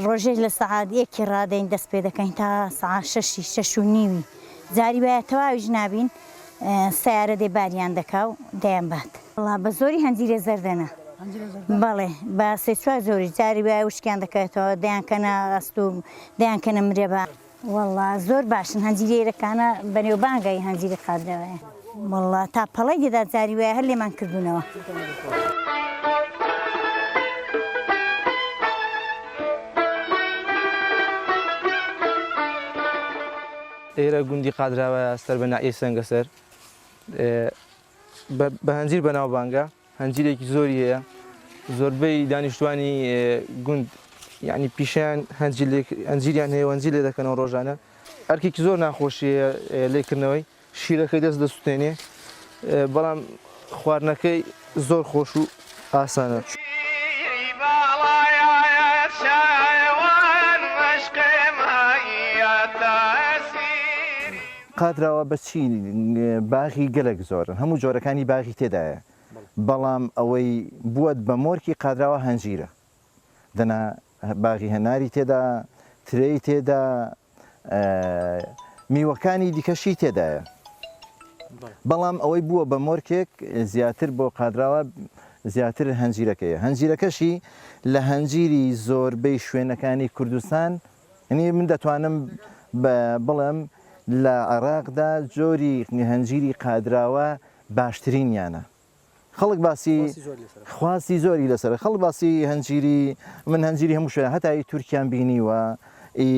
ڕۆژێک لە سەعات یەکی ڕادەین دەست پێ دەکەین تا سەعات شەشی شەش و نیوی جاری وایە تەواویش نابین سەیارە دێ باریان دەکا و دەیانبات. وەڵا بە زۆری هەنجیرە زەردەنە. بەڵێ بە سێ چوار جۆریش جاری وایە وشکیان دەکەوێتەوە دەیانکەنە ئەستوو دەیانکەنە مرێبا. وەڵا زۆر باشن هەنجیرە ئێرەکانە بەنێوبانگە ی هەنجیری قادرەوەیە. وەڵا تا پەڵەی دەدا جاری وایە هەر لێمان کردوونەوە. ئێرە گوندی قادراوەیە سەر بە ناحیەی سەنگەسەر بە هەنجیر بەناوبانگە. هەنجیرێکی زۆری هەیە زۆربەی دانیشتوانی گوند یعنی پیشیان هەنجیریان هەیە هەنجیر لێ دەکەنەوە ڕۆژانە ئەرکێکی زۆر ناخۆشی لێکردنەوەی شیرەکەی دەست دەسووتێنێ بەڵام خواردنەکەی زۆر خۆش و ئاسانە. قادراوە بە چی باغی گەلەک زۆرن هەموو جۆرەکانی باغی تێدایە بەڵام ئەوەی بووەت بە مۆرکی قادراوە هەنجیرە دەنا باغی هەناری تێدا ترێی تێدا میوەکانی دیکەشی تێدایە بەڵام ئەوەی بووە بە مۆرکێک زیاتر بۆ قادراوە زیاتر هەنجیرەکەیە هەنجیرەکەشی لە هەنجیری زۆربەی شوێنەکانی کوردستان یعنی من دەتوانم بڵێم لە عێراقدا جۆری هەنجیری قادراوە باشترینیانە خەڵک باسی خواستی زۆری لەسەرە خەڵک باسی هەنجیری من هەنجیری هەموو شوێن هەتا ئی تورکیان بینیوە ئی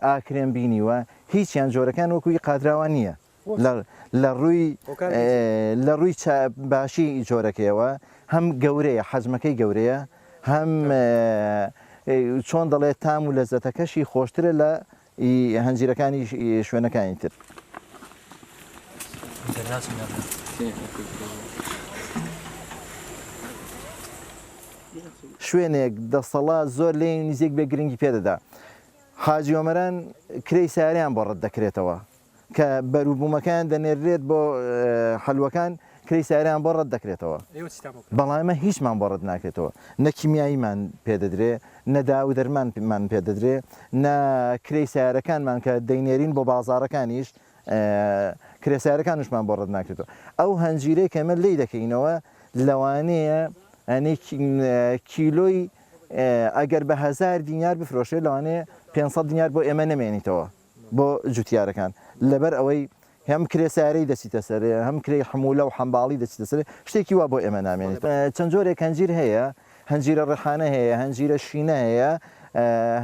ئاکرێن بینیوە هیچیان جۆرەکان وەکو ئی قادراوە نییە لە ڕووی لە ڕووی باشی جۆرەکەیەوە هەم گەورەیە حەجمەکەی گەورەیە هەم چۆن دەڵێت تام و لەزەتەکەشی خۆشترە لە ی هەنجیرەکانی شوێنەکانی تر. شوێنێک دەسەڵات زۆر لێی نزیک بێ گرنگی پێ دەدا. حاجی ئۆمەران کرێی سەیارەیان بۆ ڕەت دەکرێتەوە. کە بەروبوومەکەیان دەنێررێت بۆ حەلوەکان کرێی سەیارەیان بۆ ڕەت دەکرێتەوە. بەڵام ئێمە هیچمان بۆ ڕەت ناکرێتەوە. نە کیمیاییمان پێ دەدرێ، نە داو و دەرمانمان پێ دەدرێ، نە کرێی سەیارەکانمان کە دەینێرین بۆ بازاڕەکانیش کرێ سەیارەکانشمان بۆ ڕەت ناکرێتەوە. ئەو هەنجیرەی کە ئێمە لێی دەکەینەوە لەوانەیە کیلۆی ئەگەر بە هەزار دینار بفرۆشێت لەوانەیە 500 دینار بۆ ئێمە نەمێنیتەوە. بۆ جوتیارەکان لەبەر ئەوەی هەم کرێ سەیارەی دەچیتە سەرێ هەم کرێی حمولە و حەمباڵی دەچیتە سەرێ شتێکی وا بۆ ئێمە نامێنێت چەند جۆرێک هەنجیر هەیە هەنجیرە ڕێحانە هەیە هەنجیرە شینە هەیە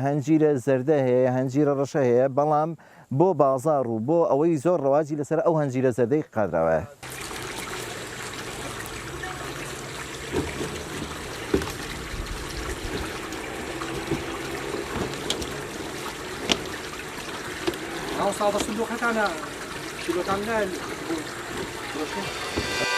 هەنجیرە زەردە هەیە هەنجیرە ڕەشە هەیە بەڵام بۆ بازاڕ و بۆ ئەوەی زۆر ڕەواجی لەسەر ئەو هەنجیرە زەردەی قادراوایە. مامۆستا بە سندوقەکانە کیلۆتان نایە بۆ فرۆشتن؟